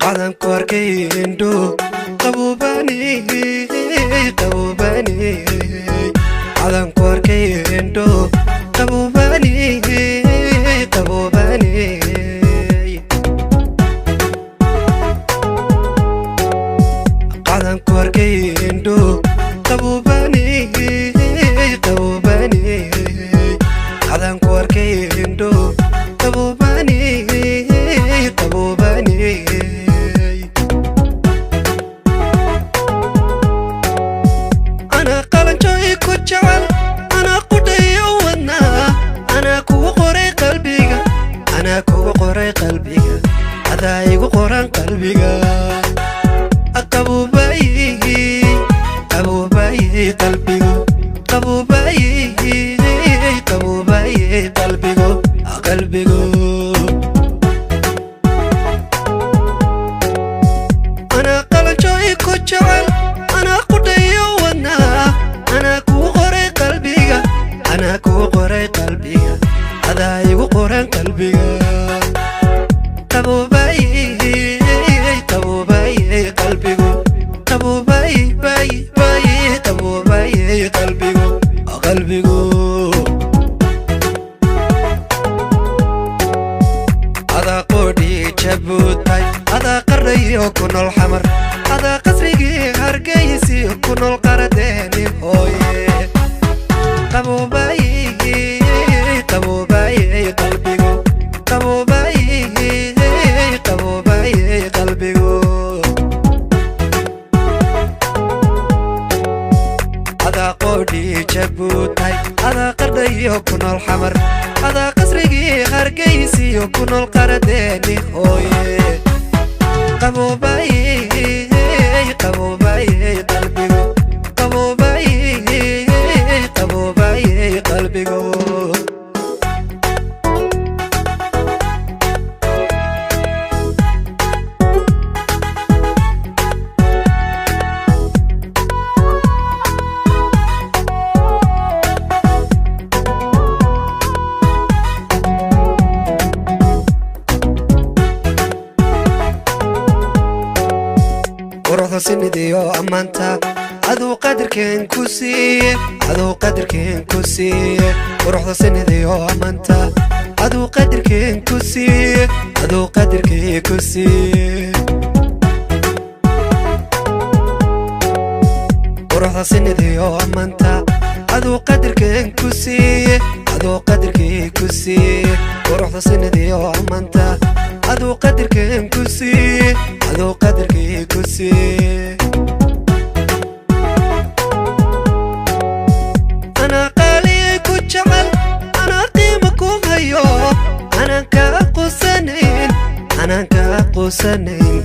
Qadan ku arkay indho qaboobani, qaboobani. Qadan ku arkay indho qaboobani, qaboobani. Qadan ku arkay indho qaboobani, qaboobani. Qadan ku arkay indho qaboobani, qaboobani. Anaa qalanjooy ku jecel, anaa qudhayo wadnaa, anaa kugu qoray qalbiga, anaa kugu qoray qalbiga, adaa igu qoran qalbiga. Qaboobay, qaboobay qalbigu, qaboobay, qaboobay qalbigu, qalbigu. Anaa qalanjooy ku jecel, anaa qudhayo wadnaa, anaa kugu qoray qalbiga, anaa kugu qoray qalbiga, adaa igu qoran qalbiga. Qaboobay, qaboobay qalbigu, qaboobay, bay bay, qaboobay qalbigu, qalbigu. Adaa qoodhii Jabuutay, adaa qarrayo ku nool Xamar, adaa qasrigii Hargeysiyo ku nool qaradeeni hooye. Qaboobay, qaboobay qalbigu, qaboobay, qaboobay qalbigu. Adaa qoodhii Jabuutay, adaa qardhayo ku nool Xamar, adaa qasrigii Hargeysiyo ku nool qaradeeni hooye. Qaboobay, qaboobay qalbigu, qaboobay, qaboobay qalbigu. Quruxda sinidiyo ammaanta aduu qadarkeen ku siiye, aduu qadarkeen ku siiye. Quruxda sinidiyo ammaanta aduu qadarkeen ku siiye, aduu qadarkee ku siiye. Quruxda sinidiyo ammaanta aduu qadarkeen ku siiye, aduu qadarkee ku siiye. Quruxda sinidiyo ammaanta aduu qadarkeen ku siiye, aduu qadarkee ku siiye. Anaa qaaliyay ku jecel, anaa qiimo ku hayo, anaan kaa qusanayn, anaan kaa qusanayn,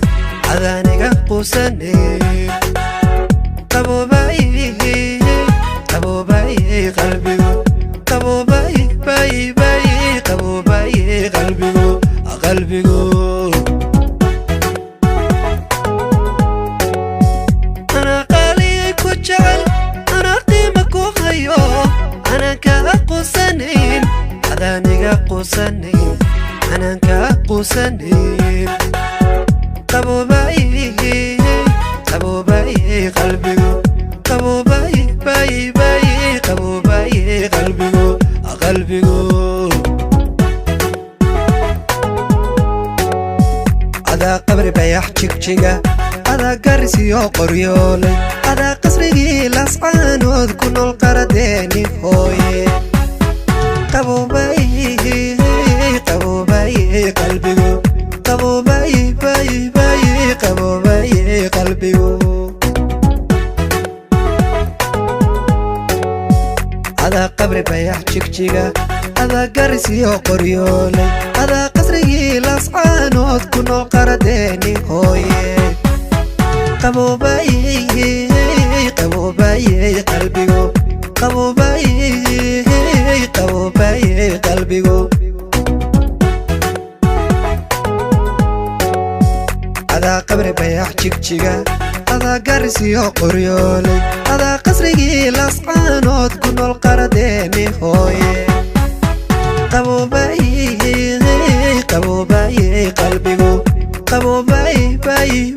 adaaniga qusanayn. Qaboobay, qaboobay qalbigu, qaboobay, bay bay, qaboobay qalbigu, qalbigu. Anaa qaaliyay ku jecel, anaa qiimo ku hayo, anaan kaa qusanayn, adaaniga qusanayn, anaan kaa qusanayn. Qaboobay, qaboobay qalbigu, qaboobay, bay bay, qaboobay qalbigu, qalbigu. Adaa qabri bayax Jigjiga, adaa garisiyo Qoryoolay, adaa qasrigii Lascaanood ku nool qaradeeni hooye. Qaboobay, qaboobay qalbigu, qaboobay, bay bay, qaboobay qalbigu. Adaa qabri bayax Jigjiga, adaa garisiyo Qoryoolay, adaa qasrigii Lascaanood ku nool qaradeeni hooye. Qaboobay, qaboobay qalbigu, qaboobay, qaboobay qalbigu. Adaa qabri bayax Jigjiga, adaa garisiyo Qoryoolay, adaa qasrigii Lascaanood ku nool qaradeeni hooye. Qaboobay, qaboobay qalbigu. Qabo, bay bay.